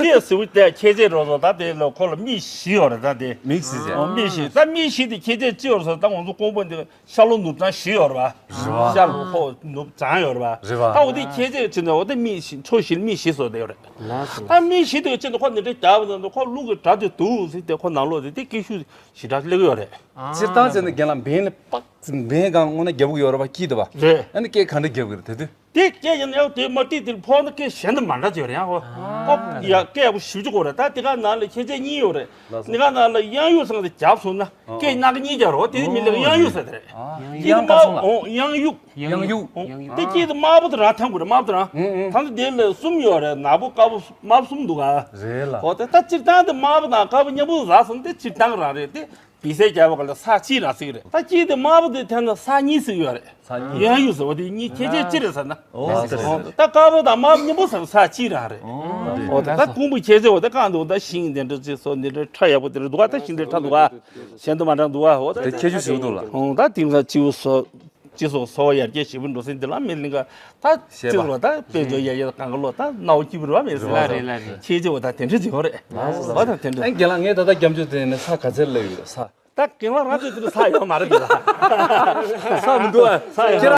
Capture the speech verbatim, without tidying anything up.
དེ་ཟེར་བ་དེ་ཁྱེད་ཚོས་རོགས་ཚོ་ད་དེ་ལ་ཁོ་ལ་མིག་བཞི་ཡོད་རེད། ད་དེ་མིག་བཞི་ཟེར། ཨོ་མིག་བཞི། ད་མིག་བཞི་དེ་ཁྱེད་ཚོས་ཅི་ཡོད་རེད་ཟེར། ད་ང་ཚོ་ཀོང་པོ་འདི་ཤར་ལྷོ་ནུབ་བྱང་བཞི་ཡོད་རེད་པ། རེད་བ། ཤར་ལྷོ་ནུབ་བྱང་ཡོད་རེད་པ། རེད་བ། ད་འོ་དེ་ཁྱེད་ཚོས་ཅི་འདྲ་འོ་དེ་མིག་བཞི་ཕྱོགས་བཞིར་མིག་བཞི་བཟོས་བསྡད་ཡོད་རེད། ད་མིག་བཞི་དེ་ཅི་འདྲ་ཁོ་འདི་འདྲ་རྒྱག་པ་དང་ཁོ་ལུག་གི་སྒྲ་དེ་འདུག་ཟེར་ཏེ་ཁོ་ནང་ལོགས་དེ་དེ་སྐད་ཤུགས་ཞེ་དྲག་སླེབས་ཀྱི་ཡོད་རེད། སྤྱིར་བཏང་བྱས་ན་རྒན་ལགས་འབེན་ལ་པག་འབེན་སྒང་དངོས་གནས་རྒྱབ་ཀྱི་ཡོད་རེད་པ། སྐྱིད་འདུག་པ། རེད། ཨ་ནི་སྐད་ག་འདྲ་རྒྱབ་ཀྱི་རེད་དེ་དུས། དེ་སྐད་ཡིན་ཡང་དེ་མ་ཏིག་དེར་ཕོག་ན་སྐད་གཞན་དུ་མ་འདྲ་ཅིག་ཡོད་རེད་ཡང་། ཨོ་ཨོ་ཡ་སྐད་ཡག་པོ་ཞིབ་ཅིག་གོ་རེད། ད་དེ་ག་ནང་ལ་ཁྱེད་ཚོས་གཉིས་ཡོད་རེད། ལགས་སོ། དེ་ག་ནང་ལ་གཡང་གཡུག་ཟེར་ཏེ་རྒྱབ་སོང་ན་སྐད་སྣ་ཁ་གཉིས་རྒྱག་རོགས། དེ་མི་ལ་གཡང་གཡུག་ཟེར་དེ་རེད། ཨ་དེ་གཡང་དེ་མ་ག་སོང་ལ། ཨོ་གཡང་གཡུག་གཡང་གཡུག་ཨོ་དེ་སྐད་དེ་དམར་པོ་དེ་རང་ཐང་དགོས་རེད། དམར་པོ་དེ་རང་། ཨུ་ཨུ། ད་ནི་དེ་ལ་གསུམ་ཡོད་རེད། ནག་པོ་དཀར་པོ་དམར་པོ་གསུམ་འདུག་ག་རེད་ལ། ཨོ་དེ་ད་སྤྱིར་བཏང་དེ་དམར་པོ་དང་དཀར་པོ་མཉམ་པོ་ཟ་སོང་དེ་སྤྱིར་བཏང་རང་རེད་དེ། བི་སེ་རྒྱབ་པ་ག་ལ་ས་གཅིག་རང་ཟེར་གི་རེད། ད་གཅིག་དེ་དམར་པོ་དེ་ཐད་ན་ས་གཉིས་ཟེར་གི་ཡོད་རེད། ས་གཉིས། གཡང་གཡུག་ཟེར་བ་དེ་གཉིས་ཁྱད་ཆོས་གཅིག་རེད་ཟེར་ན། ཨོ་དེ་རེད། ད་དཀར་པོ་དང་དམར་པོ་མཉམ་པོ་ཟེར་ན་ས་གཅིག་རང་རེད། ཨོ་དེ་ད་ཁུང་བུ་ཁྱད་ཆོས་འོ་དེ་གང་འདུག་ད་ཤིང་དེ་འདྲ་ཅིག་སོ་འདི་འདྲ་ཁྲ་ཡག་པོ་དེ་འདྲ་འདུག་ག་ད་ཤིང་དེ་ཁྲ་འདུག་ག་གཞན་དུ་མ་འདྲ་འདུག་ག་ཨོ་དེ་ཁྱད་ཆོས་ཞིག་འདུག་ལ། ཨོ་ད་དེང་སང་སྤྱི་བོ་སོ་སྤྱི་སོགས་འཚོ་བ་ཡར་རྒྱས་ཞེ་པོ་འགྲོ་སྲིད་འདི་ལ་མི་ལིང་ག་ད་བཤད་པ། སྤྱི་ཚོགས་ད་དཔལ་འབྱོར་ཡར་རྒྱས་དང་གང་ག་ལོ་ད་སྣང་བ་སྐྱིད་པོ་རེད་བ། མི་སྲིད་ལ་རེད་ལ་རེད། ཁྱེད་ཅེ་བ་ད་དེ་འདྲ་ཅིག་ཡོད་རེད། ལ་ད་དེ་འདྲ། ཨ་རྒན་ལགས་ངས་ད་ལྟ་རྒྱབ་ལྗོངས་དེ་ནས་ས་ག་ཚད་ལ་ཡོད་ས། ད་རྒན་ལགས་རང་ཚོའི་དེ་ལ་ས་ཡོད་མ་རེད་འདི་ལ། ས་མི་འདུག་ཨ། ས་ཡོད་མ་རེད།